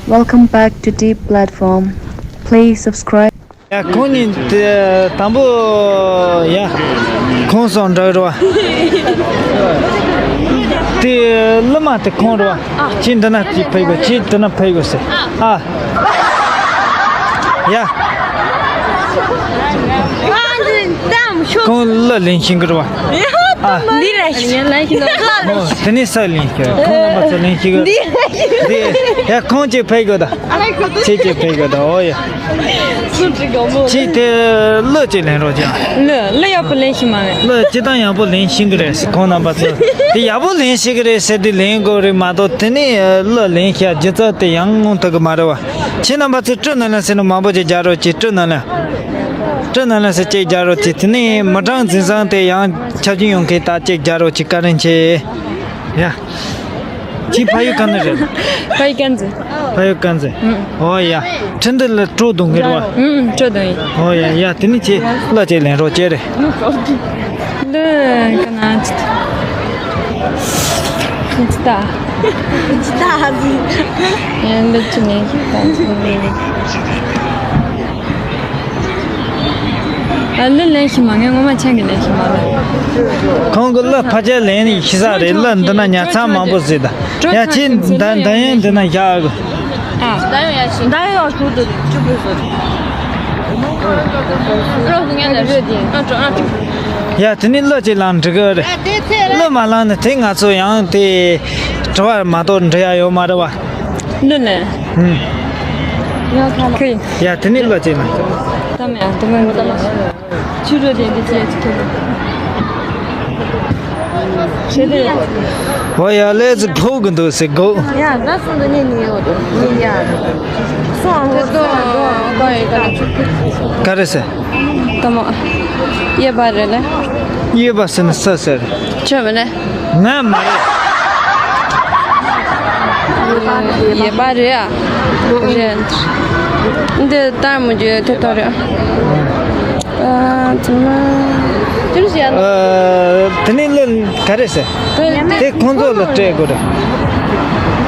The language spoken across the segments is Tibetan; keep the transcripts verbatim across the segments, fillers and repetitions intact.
Welcome back to Deep Platform. Please subscribe. ཡ། ཁོང་གཉིས་དེ་དང་པོ། ཡ། ཁོང་སོང་འདྲ་རེད་བ། དེ་གླུ་མ་དེ་ཁོང་རེད་བ། ཁྱེད་འདི་ན་ཅིག་ཕེབས་དགོས། ཁྱེད་འདི་ན་ཕེབས་དགོས་ཟེར། ཨ། ཡ། ཁོང་གླུ་ལེན་ཤེས་ཀྱི་རེད་བ། ཨ། འདི་རེད། ཨོ། དེ་ནས་ས་ལེན་ཤེས། ཁོང་རྣམ་པ་ཚོ་ལེན་ཤེས་ཀྱི། འདི་རེད། དེ། ཡ། ཁོང་ཅིག་ཕེབས་དགོས་ད། ཁྱེད་ཅིག་ཕེབས་དགོས་ད། ཨོ་ཡ། ཁྱེད་དེ་གླུ་ཅིག་ལེན་རོགས་བྱ། གླུ། གླུ་ཡག་པོ་ལེན་ཤེས་མ་རེད། གླུ་སྤྱིར་བཏང་ཡག་པོ་ལེན་ཤེས་ཀྱི་རེད་ཟེར། ཁོང་རྣམ་པ་ཚོ་དེ་ཡག་པོ་ལེན་ཤེས་ཀྱི་རེད་ཟེར་དུས་ལེན་དགོས་རེད་མ་གཏོགས། དེ་ནས་གླུ་ལེན་ཤེས་སྒྱུ་རྩལ་དེ་ཡང་ངོམ་ཐུབ་ཀྱི་མ་རེད་བ། ཁྱེད་རྣམ་པ་ཚོས་སྤྲིན་ནང་ལ་ཟེར་ནས་མང་པོ་ཅིག་རྒྱག་རོགས་གྱིས། སྤྲིན་ནང་ལ། སྤྲིན་ནང་ལ་ཟེར་གཅིག་རྒྱག་རོགས་གྱིས། དེ་ནས་མི་གྲངས་འཛིན་བཟང་དེ་ཡང་ཁྱབ་ཀྱི་ཡོང་མཁན་ད་གཅིག་རྒྱག་རོགས་གྱིས། བཀའ་དྲིན་ཆེ། ཡ། ཁྱེད་ཕ་ཡུལ་ག་ནས་རེད། ཕ་ཡུལ་དཀར་མཛེས། ཕ་ཡུལ་དཀར་མཛེས། ཨུམ། ཨོ་ཡ། ཁྲིན་ཏི་ལ་སྤྲོ་འདུག་གི་རེད་བ། ཨུམ། སྤྲོ་འདུག་ཡིན། ཨོ་ཡ་ཡ། དེ་ནི་ཁྱེད་གླུ་ཅིག་ལེན་རོགས་བྱེད་རེད། འདི་ག་ན་ཅི། ཅི་ད། ཅི་ད་ཟིན། ཡང་འདི་ཅི་ནས་ད་ཅི་ནས། ཨ། གླུ་ལེན་ཤེས་མ། ངས་ངོ་མ་ཆང་གི་ལེན་ཤེས་མ་ལ། ཁོང་གི་གླུ་ཕལ་ཆེར་ལེན་ནས་ཤེས་ས་རེད། གླུ་འདི་ན་ཉར་ཚགས་མང་པོ་ཟིག་ད། ཡ། ཁྱེད་འདི་འདི་ཡན་འདི་ན་བཞག་གི། ཨ། ད་ཡང་ཡ་ཤི། ད་ཡང་ཡ་ཤུ་དུ་ཅུ་པུ་སོ། རོགས་ངན་ལ་རོས་ཏེ། ཨ་ཅོ་ཨ་ཅོ། ཡ། དེ་ནི་གླུ་ཅིག་ལེན་འགྲིག་གི་རེད། གླུ་མ་ལེན་ནི་དེ་ང་ཚོ་ཡང་དེ་དྲི་བ་མ་གཏོགས་འདྲི་ཡ་ཡོད་མ་རེད་བ། གླུ་ལེན། ཧུམ། ཁོས། ཡ། དེ་ནི་གླུ་ཅིག་ལེན། ད་མེད། ཨ། དེ་མ་ཡིན། ཆུ་རོ་དེ་འདི་ཅི་ཅི་ཁྱོད། ཆེ་དེ། ཨོ་ཡ། ལས་ཚུལ་ཕོག་གི་འདུག་ཟེར་གོ། ཡ། ད་སོང་དུ་ཉེ་ཉེ་ཡོད་དོ། ཉེ་ཡ། སོང་ཨ་ཧོ་སོང་ཨ་ཧོ་ཨ་ཧོ་ཡ། ག་རེ་ཟེར། ད་མོ། ཡེ་བ་རེ་ལེ། ཡེ་བ་ཟེར་ན་ས་ཟེར། ཆོས་མེད་ལེ། ང་མ་རེད། ཡེ་བ་རེད་ཨ། རེད། འདི་ལྟར་མོ་རྒྱུ་དེ་ལྟར་རེད། ཨ། ཙི་མ། ཅི་རེད་ཟེར། ཨ། དེ་ནི་གླུ་ག་རེ་ཟེར། དེ་ཁོང་ཚོ་ལ་སྤྲད་དགོས་རེད།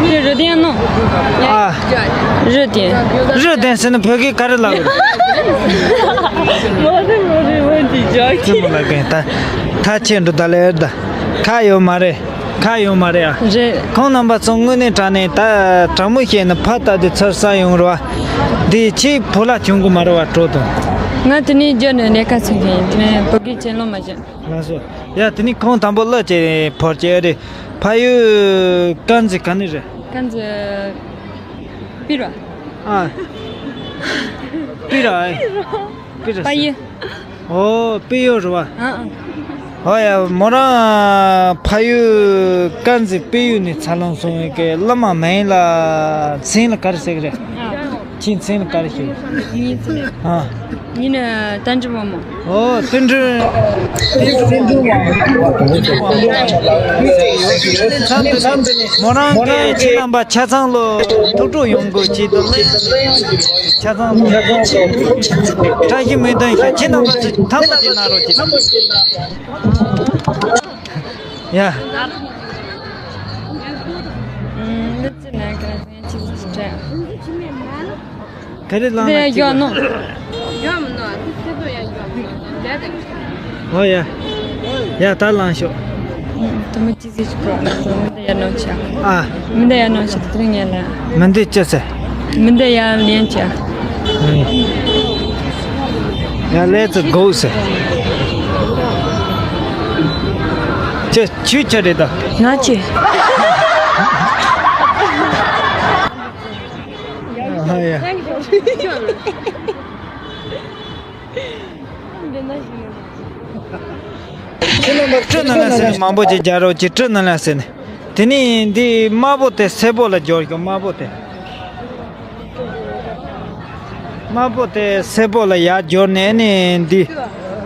དེ་རུ་ལྡན་ནོ། ཨ། རུ་ལྡན། རུ་ལྡན་ཟེར་ན་བོད་སྐད་ག་རེ་ལབ་དགོས་རེད། མ་རེད་མ་རེད། འོན་ཏེ་རྒྱག་གི། ཙི་མ་ལ་གན་ད། ད་ཁྱེད་འགྲོ་ད་ལེར་ད། ཁ་ཡོད་མ་རེད། ཁ་ཡོད་མ་རེད་ཨ། རེད། ཁོང་རྣམ་པ་ཚོ་དངོས་གནས་དྲང་གནས་ད་དྲང་མོ་བཤད་ན་ཕ་ལྟ་དུས་ཚོད་བསགས་ཡོང་རེད་བ། འདི་ཁྱེད་བོད་ལ་བྱུང་གི་མ་རེད་བ། དྲོ་དང་། ང་དེ་ནས་རྒྱ་ནས་ལས་ཀ་བྱེད་མཁན་ཡིན། དེ་ནས་བོད་སྐད་ཅན་ལོ་མ་བྱེད། ལགས་སོ། ཡ། དེ་ནས་ཁོང་དང་པོ་གླུ་ཅིག་ཕོར་ཅིག་རེད། ཕ་ཡུལ་དཀར་མཛེས་ག་ནས་རེད། དཀར་མཛེས་པི་ར། ཨ། པི་ར་ཨེ། པི་ར། ཕ་ཡུལ། ཨོ། པི་ཡུལ་རེད་བ། ཨ་ཨ། ཨོ་ཡ། མོ་རང་ཕ་ཡུལ་དཀར་མཛེས་པི་ཡུལ་ནས་འཚར་ལོངས་སོང་བའི་གི་གླུ་མ་མིང་ལ་མཚན་ལ་ག་རེ་ཟེར་གི་རེད། ཨ། ཁྱེད་མཚན་ལ་ག་རེ་ཞུ། ངའི་མཚན། ཨ། ངའི་མིང་ལ་དོན་གྲུབ་དབང་མོ། ཨོ། དོན་གྲུབ། དོན་གྲུབ་དབང་མོ། མོ་རང་གིས་ཁྱེད་རྣམ་པ་ཆ་ཚང་ལོ་ཐུགས་སྤྲོ་ཡོང་དགོས་ཀྱི་འདུག་ལེ། ཆ་ཚང་ལོ། བཀྲ་ཤིས་སྨོན་འདུན་ཞུ། ཁྱེད་རྣམ་པ་ཚོས་ཐམ་པ་ཅིག་གནང་རོགས་གྱིས། ཡ། ཨུམ། འདི་ཅི་ནས་ག་རེ་ཅི་ཅི་ཅི། ག་རེ་ལངས་ན་ཅི་ཡོད་ནོ། ཡོད་མི་ནོ། འདི་ཚེ་ཚོ་ཡང་ཡོད་མི་ནོ། ལས་དང་། ཨོ་ཡ། ཡ། ད་ལངས་ཤོག། ཨུམ། དུ་མི་ཅི་ཟིག་ཅི་གོ། མི་འདི་ཡར་ནང་ཆ། ཨ། མི་འདི་ཡར་ནང་ཆ་དེ་རིང་ངས་ལ། མི་འདི་ཅི་ཟེར། མི་འདི་ཡར་ལེན་ཆ། ཡ། ལས་ཚུལ་གོ་ཟེར། ཁྱོད་ཁྱོད་ཁྱོད་རེད་ད། ང་ཁྱོད། ཨ་ཡ། སྤྲིན་ནང་ལ་ཟེར་ནས་མང་པོ་ཅིག་རྒྱག་རོགས་གྱིས། སྤྲིན་ནང་ལ་ཟེར་ནས། དེ་ནས་འདི་དམར་པོ་དེ་སེར་པོ་ལ་སྦྱོར་ཤོག། དམར་པོ་དེ། དམར་པོ་དེ་སེར་པོ་ལ་ཡར་སྦྱོར་ནས་ནི་འདི།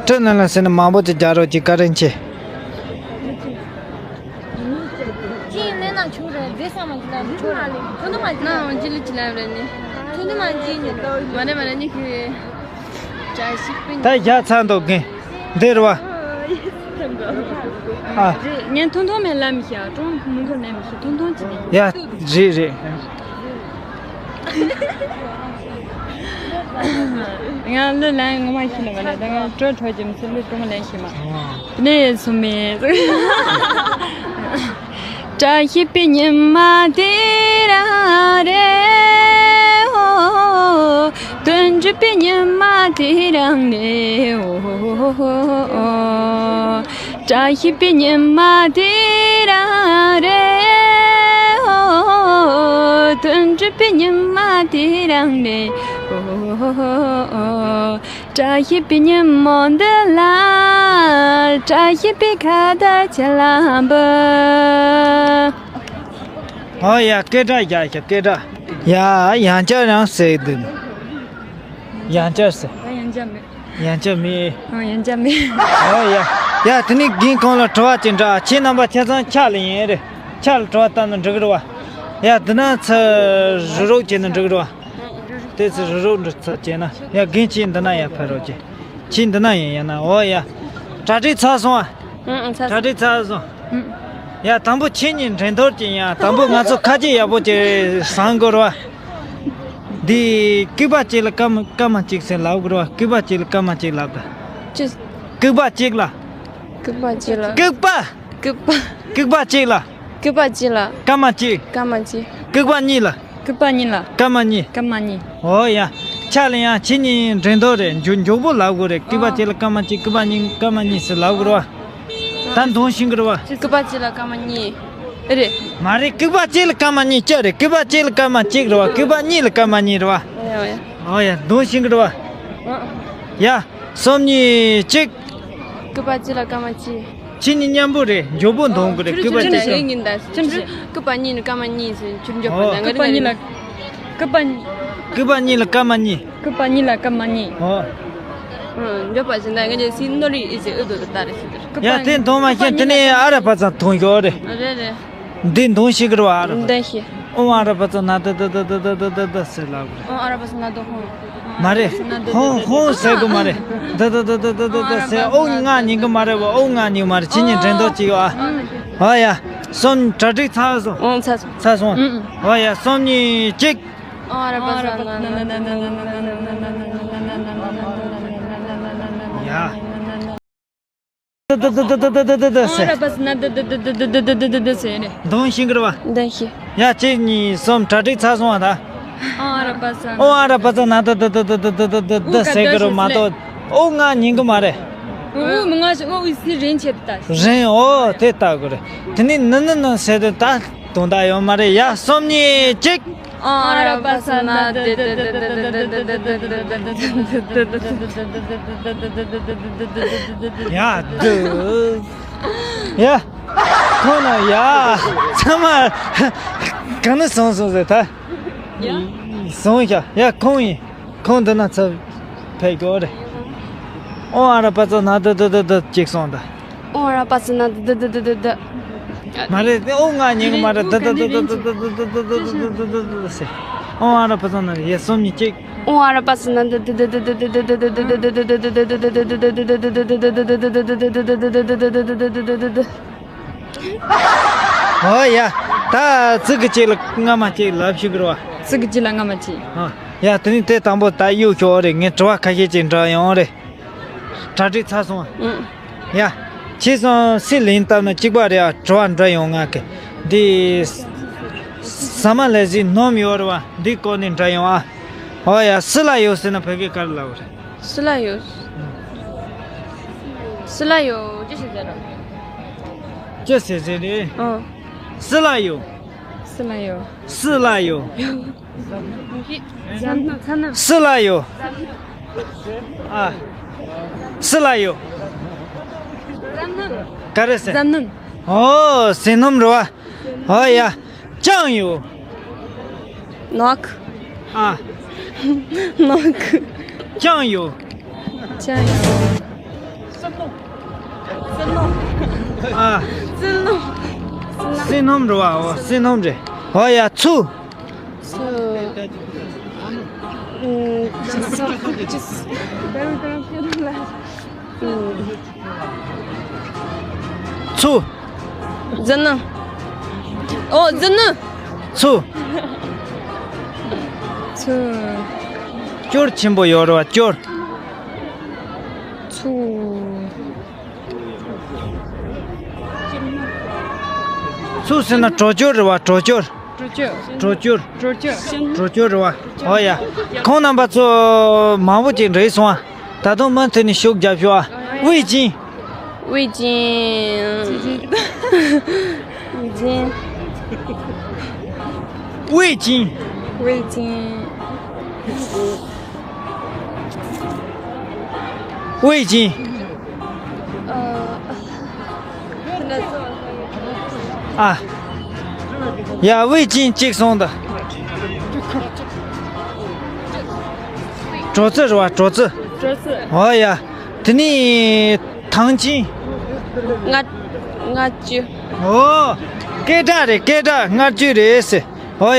སྤྲིན་ནང་ལ་ཟེར་ནས་མང་པོ་ཅིག་རྒྱག་རོགས་གྱིས། བཀའ་དྲིན་ཆེ། ཅི་ཡིན་ལས་ན་ཆུང་རེད། རྫས་ས་མ་གི་ལ་ཆུང་རེད། ཐུང་ཐུང་མ་གི་ན་འོང་ཅི་ལི་ཅི་ལ་རེད་ནི། ཐུང་ཐུང་མ་གི་ནི། མ་རེད་མ་རེད་ནི་ཁི། བཀྲ་ཤིས་པིན། ད་བཞག་ཚར་འདུག་གན། འདིར་བ། ཨ། རེད། ངས་ཐུང་ཐུང་མེད་ལ་མི་ཤེས། ཀྲོང་མུ་གུ་ནས་མི་ཤེས། ཐུང་ཐུང་ཅི་ནི། ཡ། རེད་རེད། ང་གླུ་ལེན་ངོ་མ་ཤེས་ནི་མ་རེད། ད་ང་བྲོ་བྲོ་གི་མི་ཚེ་གླུ་གྲོགས་མོ་ལེན་ཤེས་མ། དེ་ནས་སུ་མེད། བཀྲ་ཤིས་པའི་ཉི་མ་དེ་རང་རེད་ཨོ། དོན་གྲུབ་པའི་ཉི་མ་དེ་རང་རེད་ཨོ། བཀྲ་ཤིས་པའི་ཉི་མ་དེ་རང་རེད་ཨོ། དོན་གྲུབ་པའི་ཉི་མ་དེ་རང་རེད་ཨོ། བཀྲ་ཤིས་པའི་ཉིན་མོ་འདི་ལ། བཀྲ་ཤིས་པའི་ཁ་བརྡ་ཆེ་ལ་འབུལ། ཨོ་ཡ། སྐད་གྲགས་རྒྱག་ཤག་སྐད་གྲགས། ཡ། ཡང་བསྐྱར་ཡང་ཟེར་འདུག་ཡང་བསྐྱར་ཟེར། ད་ཡང་བསྐྱར་མེད། ཡང་བསྐྱར་མེད། ཨང་། ཡང་བསྐྱར་མེད། ཨོ་ཡ། ཡ། དེ་ནས་རྒན་ཁོང་ལ་དྲི་བ་ཅིག་འདྲི། ཁྱེད་རྣམ་པ་ཆ་ཚང་ཕྱག་ལ་ཡིན་རེད། ཕྱག་ལ་དྲི་བ་བཏབ་ན་འགྲིག་གི་རེད་བ། ཡ། འདི་ན་ཚུར་རུག་རུག་བྱས་ན་འགྲིག་གི་རེད་བ། དེ་ཚོ་རུ་རུ་འགྲོ་ཚར་བྱས་ན། ཡ། རྒན་ཁྱེད་འདི་ན་ཡར་ཕེབས་རོགས་གྱིས། ཁྱེད་འདི་ན་ཡིན། ཡང་ན། འོ་ཡ། གྲ་སྒྲིག་ཚར་སོང་ཨ། ཨང་། ཚར་སོང་། གྲ་སྒྲིག་ཚར་སོང་། ཨང་། ཡ། དང་པོ་ཁྱེད་གཉིས་འགྲན་བསྡུར་གྱིས་ཡིན། དང་པོ་ང་ཚོ་ཁ་ལྕེ་ཡག་པོ་ཅིག་བཟང་དགོས་རེད་བ། འདི་སྐུད་པ་གཅིག་ལ་སྐར་མ་སྐར་མ་གཅིག་ཟེར་ལབ་དགོས་རེད་བ། སྐུད་པ་གཅིག་ལ་སྐར་མ་གཅིག་ལབ་ད། ཅི། སྐུད་པ་གཅིག་ལ། སྐུད་པ་གཅིག་ལ། སྐུད་པ། སྐུད་པ། སྐུད་པ་གཅིག་ལ། སྐུད་པ་གཅིག་ལ། སྐར་མ་གཅིག་སྐར་མ་གཅིག་སྐུད་པ་གཉིས་ལ། སྐུད་པ་གཉིས་ལ། སྐར་མ་གཉིས། སྐར་མ་གཉིས། འོ་ཡ། ཕྱག་ལ་ཡ། ཁྱེད་གཉིས་འགྲན་བསྡུར་རེད། མགྱོགས་མགྱོགས་པོ་ལབ་དགོས་རེད། སྐུད་པ་ཨ། གཅིག་ལ་སྐར་མ་གཅིག་སྐུད་པ་གཉིས། སྐར་མ་གཉིས་ཟེར་ལབ་དགོས་རེད་བ། ད་འདོན་ཤེས་ཀྱི་རེད་བ། སྐུད་པ་གཅིག་ལ་སྐར་མ་གཉིས། ཨེ་རེད། མ་རེད། སྐུད་པ་གཅིག་ལ་སྐར་མ་གཉིས་ཅི་རེད། སྐུད་པ་གཅིག་ལ་སྐར་མ་གཅིག་རེད་བ། སྐུད་པ་གཉིས་ལ་སྐར་མ་གཉིས་རེད་བ། ཨོ་ཡ། ཨོ་ཡ། འདོན་ཤེས་ཀྱི་རེད་བ། ཨ། ཡ། གསུམ་གཉིས་གཅིག་སྐུད་པ་གཅིག་ལ་སྐར་མ་གཅིག་ཁྱེད་གཉིས་མཉམ་པོ་རེད། མགྱོགས་པོ་འདོན་དགོས་རེད། སྐུད་པ་གཅིག་ལ། ཡིན་ད། ཁྱིམ་གཅིག་སྐུད་པ་གཉིས་ལ་སྐར་མ་གཉིས་ཟེར་ཁྱོད་མགྱོགས་པོ། ཨོ། ད་ང་སྐུད་པ་གཉིས་ལ། སྐུད་པ་གཉིས། སྐུད་པ་གཉིས་ལ་སྐར་མ་གཉིས། སྐུད་པ་གཉིས་ལ་སྐར་མ་གཉིས། ཨོ། ཨང་། མགྱོགས་པ་ཟེར་ན་ང་ཚོ་སི་ནོ་རི་ཨི་ཟེར་ཨུ་དོ་དོ་ད་རེད་ཟེར་དེ་རེད། ཡ། དེ་འདོན་མ་ཤེས། དེ་ནས་ཨ་ར་པ་ཙ་འདོན་ཡོད་རེད། རེད་རེད། འདི་འདོན་ཤེས་ཀྱི་རེད་བ། ཨ་ར། འདོན་ཤེས། ཨོཾ་ཨ་ར་པ་ཙ་ན་དྷ་དྷ་དྷ་དྷ་དྷ་དྷ་ཟེར་ལབ་རེད། ཨོཾ་ཨ་ར་པ་ཙ་ན་དྷ་ཧཱུྃ། མ་རེད། ཧཱུྃ་ཧཱུྃ་ཟེར་དགོས་མ་རེད། དྷ་དྷ་དྷ་དྷ་དྷ་དྷ་ཟེར། ཨོཾ་ལྔ་ཉན་གི་མ་རེད་བ། ཨོཾ་ལྔ་ཉན་མ་རེད། ཁྱེད་གཉིས་འགྲན་བསྡུར་བྱེད་ཡོད་ཨ། ཨོ་ཡ། གསུམ། གྲ་སྒྲིག་ཚར་སོང་། ཨོ། ཚར་སོང་། ཚར་སོང་། ཨོ་ཡ། གསུམ་གཉིས་གཅིག་ཨོཾ་ཨ་ར་པ་ཙ་ན་དྷ་དྷ་དྷ་དྷ་དྷ་དྷ་ཡ། ཨོཾ་ཨ་ར་པ་ཙ་ན་དྷ་དྷ་དྷ་དྷ་དྷ་དྷ་དྷ་དྷ་དྷ་ཟེར་ནས། འདོན་ཤེས་ཀྱི་རེད་བ། འདོན་ཤེས། ཡ། གཅིག་གཉིས་གསུམ། གྲ་སྒྲིག་ཚར་སོང་བ་ད། ཨོཾ་ཨ་ར་པ་ཙ། ཨོཾ་ཨ་ར་པ་ཙ་ན་དྷ་དྷ་དྷ་དྷ་དྷ་དྷ་ཟེར་གྱི་རེད་མ་གཏོགས། ཨོཾ་ལྔ་ཉན་གི་མ་རེད། ཨོཾ་མི་ང་ཞིག་ཨོཾ་ཨི་སི་རིན་ཆེད་ད། རིན། ཨོ། དེ་ལྟ་དགོས་རེད། དེ་ནི་ནི་ནི་ནི་ཟེར་དུས་ད་དོན་དག་ཡོད་མ་རེད། ཡ། གསུམ་གཉིས་གཅིག་ཨོཾ་ཨ་ར་པ་ཙ་ན་དྷ་དྷ་དྷ་དྷ་དྷ་དྷ་དྷ་དྷ་དྷ་དྷ་དྷ་དྷ་དྷ་དྷ་དྷ། ཡ། དུ། ཡ། ཁོང་ན་ཡ། ཚང་མ་ག་ནས་སོང་སོང་ཟེར་ད། ཡ། སོང་ཤག་ཡ། ཁོང་ཡིན། ཁོང་འདི་ན་ཚུར་ཕེབས་དགོས་རེད། ཨོཾ་ཨ་ར་པ་ཙ་ན་དྷ་དྷ་དྷ་དྷ་གཅིག་སོང་ད། ཨོཾ་ཨ་ར་པ་ཙ་ན་དྷ་དྷ་དྷ་དྷ་དྷ། མ་རེད། དེ་ཨོཾ་ལྔ་ཉན་གི་མ་རེད། དྷ་དྷ་དྷ་དྷ་དྷ་དྷ་ཟེར། ཨོཾ་ཨ་ར་པ་ཙ་ན། ཡ། གསུམ་གཉིས་གཅིག་ཨོཾ་ཨ་ར་པ་ཙ་ན་དྷ་དྷ་དྷ་དྷ་དྷ་དྷ་དྷ་དྷ་དྷ་དྷ་དྷ་དྷ། ཨོ་ཡ། ད་ཚིག་གི་གཅིག་ལ་སྔ་མ་གཅིག་ལབ་ཤིག་རོ། ཚིག་གི་གཅིག་ལ་སྔ་མ་གཅིག་ཨ། ཡ། དེ་ནི་དེ་དང་པོ་ད་གཡུག་ཤོག་རེད། ངས་དྲི་བ་ཁ་ཤས་ཅིག་འདྲི་ཡོང་རེད། གྲ་སྒྲིག་ཚར་སོང་ཨ། ཨང་། ཡ། ཁྱེད་ཚོ་སི་ལིང་བཏབ་ན་གཅིག་པ་རེད་ཨ། དྲི་བ་འདྲི་ཡོང་ང་གི། འདི་ཟ་མ་ལ་ཟི་སྣུམ་ཡོད་རེད་བ། འདི་སྐོར་ནས་འདྲི་ཡོང་ཨ། ཨོ་ཡ། སི་ལ་ཡོ་ཟེར་ན་བོད་སྐད་ག་རེ་ལབ་རེད། སི་ལ་ཡོ། སི་ལ་ཡོ། ཅི་ཟེར་ཟེར་ར། ཅི་ཟེར་ཟེར་རེད། ཨང་། སི་ལ་ཡོ། སི་ལ་ཡོ། སི་ལ་ཡོ། སི་ལ་ཡོ། ཨ། སི་ལ་ཡོ། ག་རེ་ཟེར། ཟ་སྣུམ། ཨོ། ཟས་སྣུམ་རེད་བ། ཨོ་ཡ། ཅང་ཡོ། ནོག་ཨ། ནོག་ཅང་ཡོ། ཅང་ཡོ། ཨ། བསིལ་རླུང་། བསིལ་རླུང་རེད་བ། ཨོ། བསིལ་རླུང་རེད། ཨོ་ཡ། ཚུ། ཚུ། ཨུམ། ཅི་ཟེར། ཅི་ཟེར། ཚུ། ཟ་སྣུམ། ཨོ། ཟ་སྣུམ། ཚུ། ཚུ། སྐྱོར་ཆེན་པོ་ཡོད་རེད་བ། སྐྱོར། ཚུ། ཚུ་ཟེར་ན་གྲོ་སྐྱོར་རེད་བ། གྲོ་སྐྱོར། གྲོ་སྐྱོར། གྲོ་སྐྱོར། གྲོ་སྐྱོར། གྲོ་སྐྱོར་རེད་བ། ཨོ་ཡ། ཁོང་རྣམ་པ་ཚོ་མང་པོ་ཅིག་འགྲིག་སོང་ཨ། ད་དུང་མུ་མཐུད་ནས་ཤུགས་རྒྱབ་ཤོག་ཨ། ཝེ་ཅིན། 味精。味精。味精。味精。味精。呃，ཨ། ཡ། 味精 གཅིག་སོང་ད། གྲོ་ཙི་རེད་བ། གྲོ་ཙི། གྲོ་ཙི། ཨོ་ཡ། དེ་ནས་糖精། མངར། མངར་བཅུད། ཨོ། སྐད་གྲགས་རེད། སྐད་གྲགས་མངར་བཅུད་རེད་ཟེར། ཨོ་ཡ།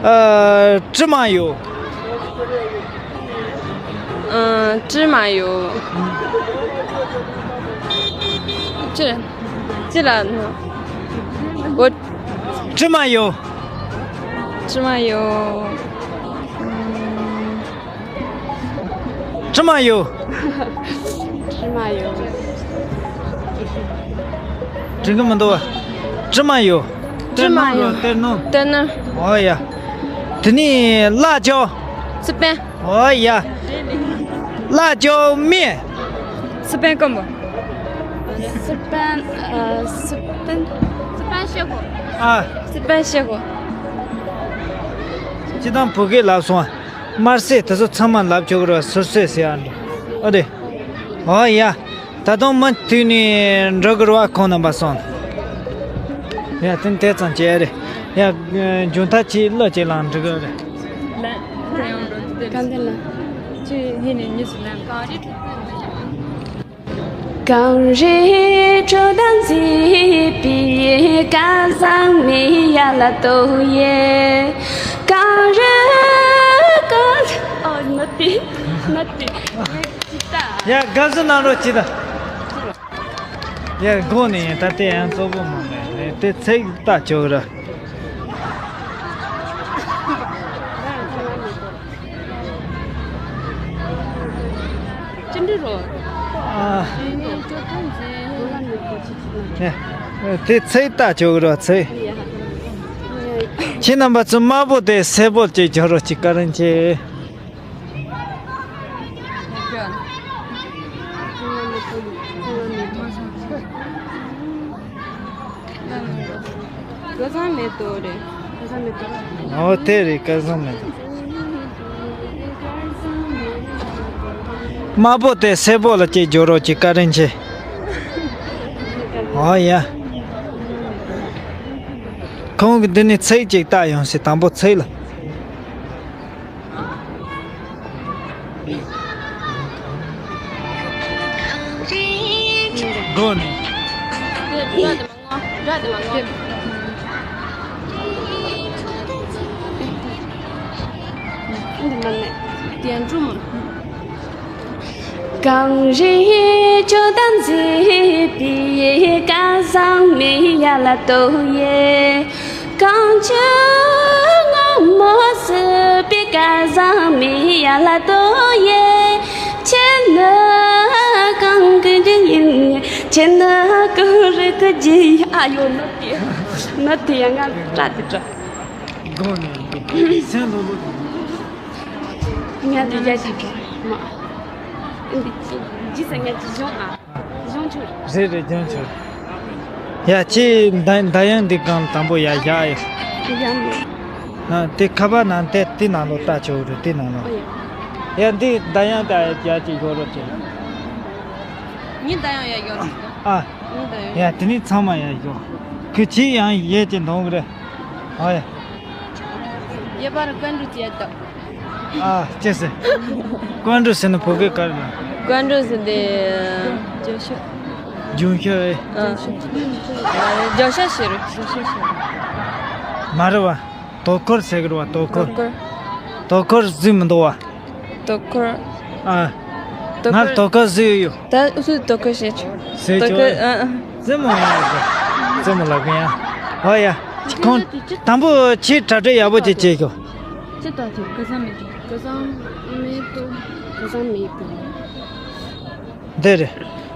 ཨ། 芝麻油། 嗯，芝麻油。这，这了呢？我芝麻油。芝麻油。嗯。芝麻油。芝麻油。 དྲན་གི་མི་འདུག་བ། 芝麻油། 芝麻油། གཏེར་སྣུམ། གཏེར་སྣུམ། ཨོ་ཡ། དེ་ནས་辣椒། 四川། ཨོ་ཡ། 辣椒面། 四川干么？四川，呃，四川，四川水果。 ཨ། 四川水果། སྤྱིར་བཏང་བོད་སྐད་ལབ་སོང་ཨ། དམར་ཟས་དེ་ཚོ་ཚང་མ་ལབ་ཆོག་གི་རེད་བ། 素菜 ཟེར་ཡ་འདྲ། ཨོ་དེ། ཨོ་ཡ། ད་དུང་མུ་མཐུད་ནས་འགྲོ་གི་རེད་བ། ཁོང་རྣམ་པ་སོང་། ཡ། དེ་དེ་ཙམ་བྱས་རེད། ཡ། མཇུག་མཐའ་ཆེ་ལོ་ཅིག་ལ་འགྲིག་གི་རེད། གང་དེ་ལ། ཁྱོད་ཡིན་ནས་མྱི་ཞིག་ལ། གངས་རི་ཁྲོད་དུ་མཛེས་པའི་སྐལ་བཟང་མི་ཡ་ལ་ཏོ་ཡེ། གངས་རི་གངས། ཨ། ནད་དེ། ནད་དེ། ཡ། དགའ་བསུ་གནང་རོགས་གྱིས་ད། ཡ། དགོངས་ནས་ཡིན། ད་དེ་ཡང་གཙོ་བོ་མ་རེད། དེ་ཚིག་ལྟ་ཆོག་ར། ཅི་འདྲ་རོ། ཨ། ཡ། དེ་ཚིག་ལྟ་ཆོག་ར། ཚིག་ཁྱེད་རྣམ་པ་ཚོ་དམར་པོ་དེ་སེར་པོ་ཅིག་འཇོག་རོགས་གྱིས། བཀའ་དྲིན་ཆེ། སྐལ་བཟང་མེ་ཏོག་རེད། སྐལ་བཟང་མེ་ཏོག། ཨོ་དེ་རེད། སྐལ་བཟང་མེ་ཏོག། དམར་པོ་དེ་སེར་པོ་ལ་ཅིག་འཇོག་རོགས་གྱིས། བཀའ་དྲིན་ཆེ། ཨོ་ཡ། ཁོང་གིས་འདི་ནས་ཚིག་ཅིག་བལྟ་ཡོང་ཟེར། དང་པོ་ཚིག་ལ། སྒོ་ནས། གངས་རི་ཁྱོད་དང་མཛེས་པའི་སྐལ་བཟང་མི་ཡ་ལ་ཏོ་ཡེ། གངས་ཆུ་སྔོན་མོ་བསིལ་བའི་སྐལ་བཟང་མི་ཡ་ལ་ཏོ་ཡེ། ཁྱེད་ནི་གངས་ཀྱི་རི་ཡིན། ཁྱེད་ནི་གངས་རི་གི་རྗེས། ཨ་ཡོ། ནད་དེ། ནད་དེ་ཡ། ང་སྐྲ་དེ་སྐྲ། དགོངས་ནས་སེམས་ལྷོད་ལྷོད། ང་དེ་རྒྱ་ཆེ་གི་མ། འདི་ཅི་ཟེར། ང་ཅི་གཞུང་ཨ། གཞུང་ཆུ། རེད་རེད། གཞུང་ཆུ། ཡ། ཁྱེད་མདའ་མདའ་ཡང་འདི་སྒང་དང་པོ་ཡ་བཞག་ཡོད། ཡ་མོ། ཨ། དེ་ཁ་པར་ནང་དེ་དེ་ནང་ལོགས་ལྟ་ཆོག་རེད། དེ་ནང་ལོགས། ཨོ་ཡ། ཡ། འདི་མདའ་ཡང་ད་ཡ་ཅིག་ཡོད་རོགས་གྱིས། ངའི་མདའ་ཡང་ཡ་ཡོད་རོགས། ཨ། ངའི་མདའ་ཡང་། ཡ། དེ་ནི་ཚང་མ་ཡ་ཡོད། ཁོས་ཁྱེད་ཡང་ཡས་ཀྱི་འདོང་གི་རེད། ཨོ་ཡ། ཡ། པར་ཀན་རུ་ཅི་ཡ་ད། ཨ། ཅི་ཟེར། ཀན་རུ་ཟེར་ན་བོད་སྐད་ག་རེ་ལ། ཀན་རུ་ཟེར་དེ། རྒྱང་ཤོད། རྒྱང་ཤོད་ཨེ། ཨ། རྒྱང་ཤོད་ཟེར། རྒྱང་ཤོད་ཟེར། མ་རེད་བ། དོ་ཁུར་ཟེར་གི་རེད་བ། དོ་ཁུར། དོ་ཁུར། དོ་ཁུར་བཟོས་མི་འདུག་བ། དོ་ཁུར། ཨ། དོ་ཁུར། ང་དོ་ཁུར་བཟོས་ཡོད། ད་སུས་དོ་ཁུར་བྱེད་ཆོག་ཟེར་ཆོག་དོ་ཁུར། ཨ། ཨ། རྩེད་མོ་ཡ། རྩེད་མོ་ལབ་གི་ཡ། ཨོ་ཡ། ཁོང་དང་པོ་ཁྱེད་གྲ་སྒྲིག་ཡག་པོ་ཅིག་བྱེད་ཤོག་ཅི་ལྟར་ཐུབ། ཁ་སང་མེད་དུ། ཁ་སང་མེད་དུ། ཁ་སང་མེད་དུ། འདི་རེད།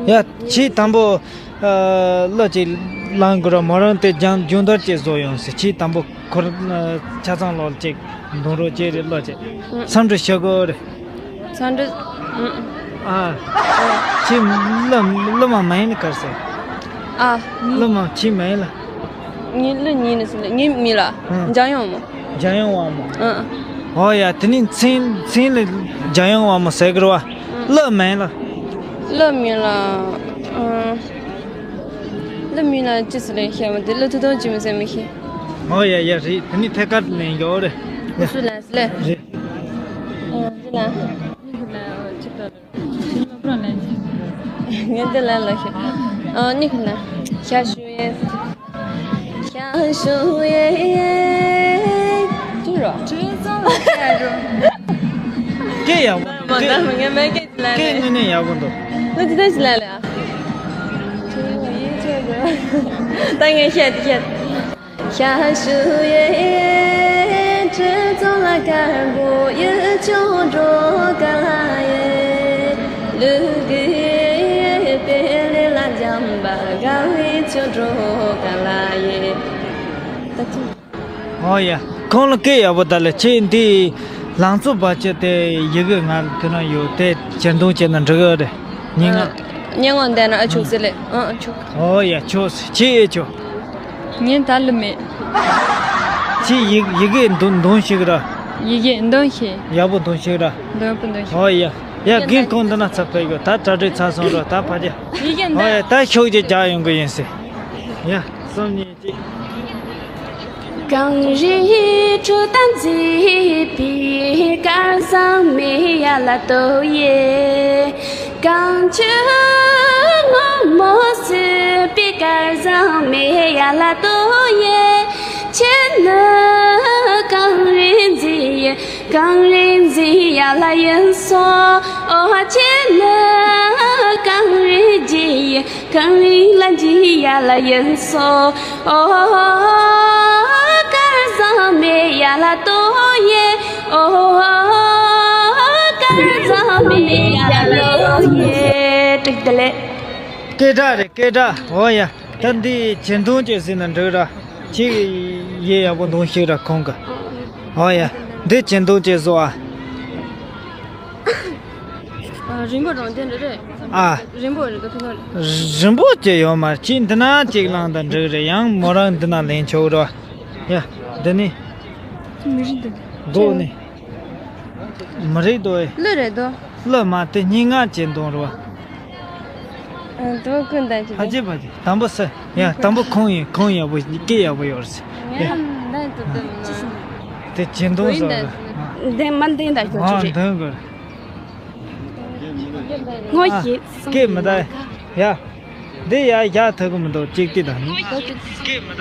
ཡ། ཁྱེད་དང་པོ། ཨ། གླུ་ཅིག་བླངས་དགོས་ར། མོ་རང་དེ་སྦྱང་སྦྱོང་བརྡར་ཅིག་བཟོ་ཡོང་ཟེར། ཁྱེད་དང་པོ་ཁོ་རང་ཆ་ཚང་ལོག་ཅིག་འདོན་རོགས་བྱེད་རེ། གླུ་ཅིག་འཚམས་འདྲི་ཞུ་དགོས་རེད། འཚམས་འདྲི། ཨ། ཁྱེད་གླུ་གླུ་མ་མ་ཡིན་ནི་གར་ཟེར། ཨ། གླུ་མ་ཁྱེད་མ་ཡིན་ལ། ངའི་གླུ་ཉན་ནི་སུ་ལ། ངའི་མིང་ལ། ཨ། འཇམ་དབྱངས་དབང་མོ། འཇམ་དབྱངས་དབང་མོ། ཨ། ཨོ་ཡ། དེ་ནི་མཚན་མཚན་ལ་འཇམ་དབྱངས་དབང་མོ་ཟེར་གི་རེད་བ། ཨ། གླུ་མིང་ལ། གླུ་མིང་ལ། ཨ། གླུ་མིང་ལ་ཅི་ཟེར་ལེ་ཤེས་མ། དེ་གླུ་ཐུང་ཐུང་ཅིག་མི་ཟེར་མི་ཤེས། ཨོ་ཡ་ཡ། རེད། དེ་ནི་ཐད་ཀར་ལེན་ཡོད་རེད། ཡ། སུ་ལ་སུ་ལ། རེད། ཨ། འདི་ལ། ངས་འདི་ལ་ལ་ཤི། ཨ་ནི་ཁ་ན། ཤ་ཞུ་ཡེ། ཤ་ཞུ་ཡེ། ཅི་རོ། སྐད་ཡག་པོ་འདུག། སྐད། ངས་མ་སྐད་ཅི་ལ་སྐད་ལེ། དངོས་གནས་ཡག་པོ་འདུག། ལོ་ཅི་ད་ཅི་ལ་ལེ། ཨ། ད་ངས་བཤད་དེ་བཤད། ཨོ་ཡ། ཁོང་ལ་སྐད་ཡག་པོ་ད་ལ། ཁྱེད་འདི་ལང་ཚོ་བ་ཅི་དེ་ཡི་གེ་ང་དེ་ན་ཡོད་དེ་ཅན་དུང་ཅན་ན་འགྲིག་གི་རེད། སྙན་ངག་སྙན་ངག་འདི་ན་ཨ་ཆོག་ཟེར་ལེ། ཨ་ཨ་ཆོག། ཨོ་ཡ། ཆོག་ཟེར་ཁྱེད་ཨེ་ཆོག། ངས་ད་ལ་མེད། ཁྱེད་ཡི་ཡི་གེ་འདོན་འདོན་ཤེས་གི་ར། ཡི་གེ་འདོན་ཤེས། ཡག་པོ་འདོན་ཤེས་གི་ར། འདོན་པོ་འདོན་ཤེས། ཨོ་ཡ། ཡ། རྒན་ཁོང་འདི་ན་ཚབ་ཕེབས་ཡོད། ད་གྲ་སྒྲིག་ཚར་སོང་ར། ད་ཕ་རྒྱ། ཡི་གེ་འདོན། ཨོ་ཡ། ད་ཤོག་ཅིག་རྒྱག་ཡོང་གི་ཡིན་ཟེར། ཡ། གསུམ་གཉིས། གངས་རིའི་ཁྲོད་དུ་མཛེས་པའི་སྐལ་བཟང་མེ་ཡར་ལ་གཏོད་ཡེ། གངས་ཆུ་སྔོན་མོ་བསིལ་བའི་སྐལ་བཟང་མེ་ཡར་ལ་གཏོད་ཡེ། ཁྱེད་ནི་གངས་རིའི་མཛེས་ཡེ། གངས་རིའི་མཛེས་ཡར་ལ་ཡིན་སོང་། ཨོ་ཁྱེད་ནི་གངས་རིའི་རྗེས་ཡེ། གངས་རི་ལ་འཇིགས་ཡ་ལ་ཡིན་སོ། ཨོ། སྐལ་བཟང་མེ་ཡ་ལ་ལྟོ་ཡེ། ཨོ། སྐལ་བཟང་མེ་ཡ་ལ་ལྟོ་ཡེ། ཏིག་ཏི་ལེ། སྐད་གྲགས་རེད། སྐད་གྲགས། ཨོ་ཡ། ད་འདི་ཇེ་མཐོང་ཅེས་ཟེར་ན་འགྲིག་ར། ཅིག་ཡེ་ཡག་པོ་འདོན་ཤེས་ར་ཁོང་གི། ཨོ་ཡ། འདི་ཇེ་མཐོང་ཅེས་བཟོ་ཨ། ཨ། རིང་པོ་རང་དེ་འདྲ་རེད། ཨ། རིང་པོ་རེད་དོ། ཐུག་ཐུག་རེད། རིང་པོ་ཅིག་ཡོད་མ་རེད། ཅིག་འདི་ན་ཅིག་བླངས་དང་འགྲིག་རེད། ཡང་མོ་རང་འདི་ན་ལེན་ཆོག་རེད། ཡ། འདི་ནི། མི་རིང་དོ། སྒོ་ནི། མི་རིང་དོ་ཨེ། གླུ་རེད་དོ། གླུ་མ་དེ་སྙན་ངག་ཅིག་འདོན་རོགས། ཨ། དོ་ཀུན་ལྡན་གྱི། ཕ་རྗེས་ཕ་རྗེས། དང་པོ་སུ། ཡ། དང་པོ་ཁོང་ཡིན། ཁོང་ཡག་པོ་སྐད་ཡག་པོ་ཡོད་རེད། ཡ། ཡ། འདི་དོ་དོ་མ། དེ་ཇེ་མཐོང་བཟོ་རེད། འདི་མ་འདི་འདྲ་ཞོག་ཅི་རེད། འདོན་དགོས། སྔོ་ཞིག་སྐད་མི་ད། ཡ། འདི་ཡ་ཡ་ཐུག་གི་མི་འདུག། ཅིག་ཏི་དང་། སྐད་མི་ད།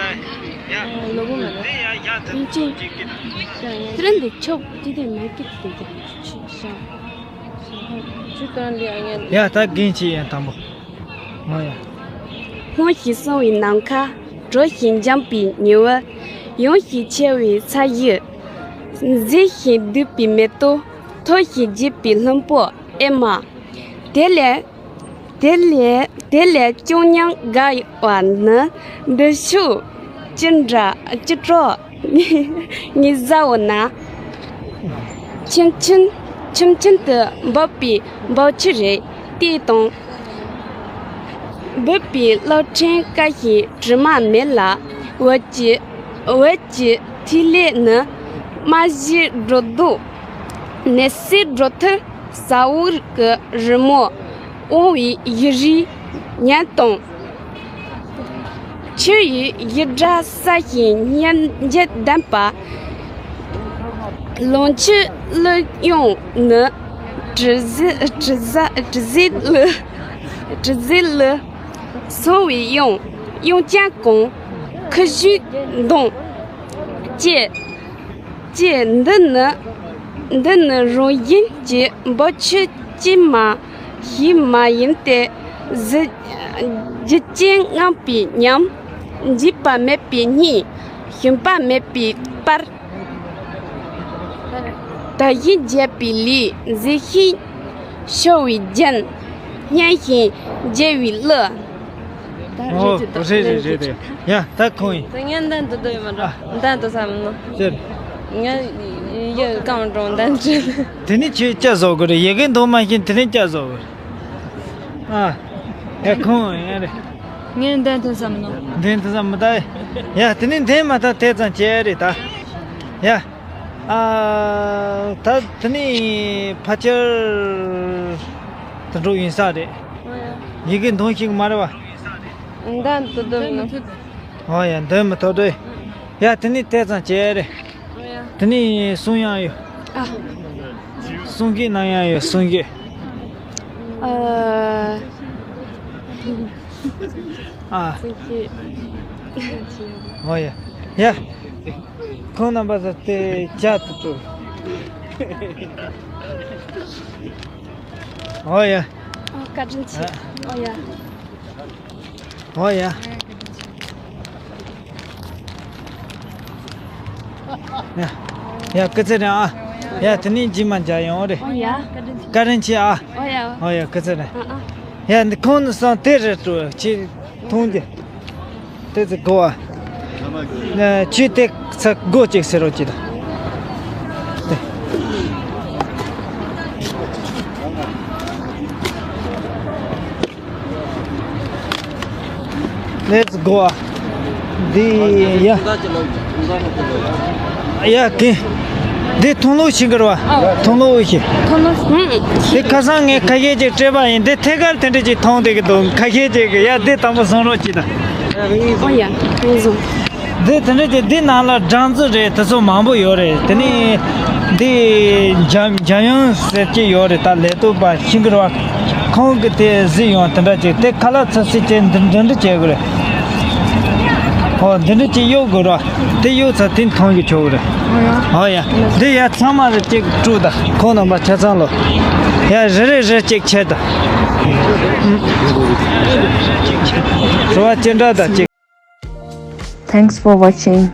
ཡ། ལོ་གོ་མ་ད། འདི་ཡ་ཡ་ཐུག་གི་མི་འདུག། ཅིག་ཏི་དང་། དེ་རིང་འདི་ཆོག་ཅི་དེ་མ་སྐད་དེ་ཅིག་ཤ། ཆུ་དང་འདི་ཨ་ངན། ཡ། ད་རྒན་ཅིག་ཡ་དང་པོ། ཨོ་ཡ། སྔོ་ཞིག་སོང་བའི་ནམ་མཁའ། དྲོ་ཞིང་འཇམ་པའི་ཉི་འོད། ཡངས་ཤིང་ཆེ་བའི་ས་གཞི། མཛེས་ཤིང་སྡུག་པའི་མེ་ཏོག། མཐོ་ཞིང་རྒྱས་པའི་ལྷུན་པོ་ཨེ་མ། དེ་ལས། དེ་ལས། དེ་ལས་ཅུང་སྙན་དགའ་བ་ནི། འདི་ཕྱོགས་ཅི་འདྲ་ཅི་སྤྲོ་ངེས་ཟ་འོ་ན། ཁྱིམ་ཆེན། ཁྱིམ་ཆེན་དུ་འབབ་པའི་འབབ་ཆུ་རེད། དེ་དང་འབུད་པའི་གློག་ཕྲེང་ཀ་ཞིག་དྲི་མ་མེད་ལ། འོད་ཀྱི། འོད་ཀྱི་ཐིག་ལེ་ནི། རྨ་བྱའི་སྒྲོ་འདོགས། ནས་སའི་སྒྲོ་ཐུར། ས་འོག་གི་རི་མོ་དབང་བའི་གཞི་རིས་ཉམས་དང་། ཆུ་ཡི་ཡི་སྒྲ་སྲ་ཞིང་སྙན་འཇེབས་ལྡན་པ། ལོངས་སྤྱོད་གླུ་དབྱངས་ནི། དྲི་ཟའི། དྲི་ཟ། དྲི་ཟའི་གླུ། དྲི་ཟའི་གླུ། སོང་བའི་དབྱངས། དབྱངས་ཅན་གང་། ཁུ་བྱུག་གདོང་། ཅེས། ཅེས། འདི་ནི། འདི་ནི་རང་བཞིན་གྱི་འབབ་ཆུ་གཅིག་མ་ཞིག་མ་ཡིན་ཏེ། གཟི། གཟི་ཅན་རྔམ་པའི་ཉམས། འཇིགས་པ་མེད་པའི་གཉིད། ཞུམ་པ་མེད་པའི་པར། ད་གིན་བརྒྱབ་པའི་ལུས། མཛེས་ཤིང་ཤོར་བའི་རྒྱན། སྙན་ཞིང་རྒྱལ་བའི་གླུ། ད་ཨོ་རེད་ཅེས་དང་རེད་རེད་རེད་རེད། ཡ་ད་ཁོང་ཡིན། ད་ངས་འདན་དུ་སྡོད་མ་འགྲོ། འདན་དུ་བསམ་ནོ། ཟེར། ངས་ཡི་གེ་གང་འགྲོ་འདན་ཅི། དེ་ནི་ཁྱོད་སྐྱ་བཟོ་དགོས་རེད། ཡི་གེ་འདོན་མ་ཤེས། དེ་ནི་སྐྱ་བཟོ་དགོས་རེད། ཨ་ཡ་ཁོང་ཡ་རེད། ངས་འདན་དུ་བསམ་ནོ། འདན་དུ་བསམ་མི་ད། ཡ་དེ་ནི་འདན་མ་ད་དེ་ཙམ་བྱས་རེད་ད། ཡ། ཨ། ད་དེ་ནི་ཕལ་ཆེར་དུད་འགྲོ་ཡིན་ས་རེད། ཡི་གེ་འདོན་ཤེས་ཀྱི་མ་རེད་བ། འདན་དུ་སྡོད་ནོ། ཨོ་ཡ་འདོན་མི་ཐུབ་རེད། ཡ་དེ་ནི་དེ་ཙམ་བྱས་རེད། དེ་ནི་གསུང་དབྱངས་ཡོད། ཨ། གསུང་གི་གནང་ཡག་ཡོད། གསུང་གི། ཨ། ཨ། གསུང་གི། ཨོ་ཡ། ཡ། ཁོང་རྣམ་པ་ཚོ་དེ་བྱ་དུ་སྤྲོ། ཨོ་ཡ། ཨ། བཀའ་དྲིན་ཆེ། ཨ། ཨོ་ཡ། ཨོ་ཡ། ཡ། ཡ་སྐུ་ཚེ་རིང་ཨ། ཡ་དེ་ནས་རྗེས་མ་མཇལ་ཡོང་རེད། ཨོ་ཡ། བཀའ་དྲིན་ཆེ་ཨ། ཨོ་ཡ། ཨོ་ཡ་སྐུ་ཚེ་རིང་། ཨ་ཨ། ཡ་འདི་ཁོང་ནི་སང་དེ་རེད་འགྲོ་ཁྱེད་མཐོང་རྒྱུ། དེ་ཚོ་གོ་ཨ། ཁྱེད་དེ་ཚ་སྒོ་གཅིག་ཟེར་རོགས་གྱིས་དང་། དེ། Let's go. འདི་ཡ། ཡ་ཀི། འདི་མཐོང་ལོག་ཤིང་གི་རེད་བ། མཐོང་ལོག་ཤིང་། མཐོང་ལོག་ཤིང་། དེ་ཁ་སང་ངས་ཁ་ཤས་ཅིག་སྤྲད་པ་ཡིན། འདི་ཐད་ཀར་དེ་འདྲ་ཅིག་མཐོང་བསྡད་ཀྱི་འདུག་ཁ་ཤས་ཅིག་གིས་ཡ་འདི་དང་པོ་བཟུང་རོགས་གྱིས་དང་། ཨོ་ཡ། ངས་བཟུང་། འདི་དེ་འདྲ་ཅིག་འདི་ནང་ལ་སྦྲང་རྩི་རེད། དེ་ཚོ་མང་པོ་ཡོད་རེད། དེ་ནས་འདི་འཇམ་འཇམ་དབྱངས་ཟེར་གྱི་ཡོད་རེད། ད་ལས་གཏོད་པ་ཤིང་གི་རེད་བ། ཁོང་གིས་དེ་གཟིགས་ཡོང་། དེ་འདྲ་ཅིག་དེ་ཁ་ལག་ཚ་སི་ཅན་འདི་འདི་འདྲ་བྱེད་དགོས་རེད། ཨོ་འདི་འདྲ་ཅིག་གཡུག་དགོས་རེད་བ། དེ་གཡུག་ཚར་དེ་མཐོང་གི་ཆོག་གི་རེད། ཨོ་ཡ། འདི་ཡ་ཚང་མ་རེ་ཅིག་དཀྲུག་ད། ཁོང་རྣམ་པ་ཆ་ཚང་ལོ། ཡ་རེ་རེ་རེ་ཅིག་ཆད་ད། རེ་བ་ཅི་འདྲ་ད་ཅིག Thanks for watching.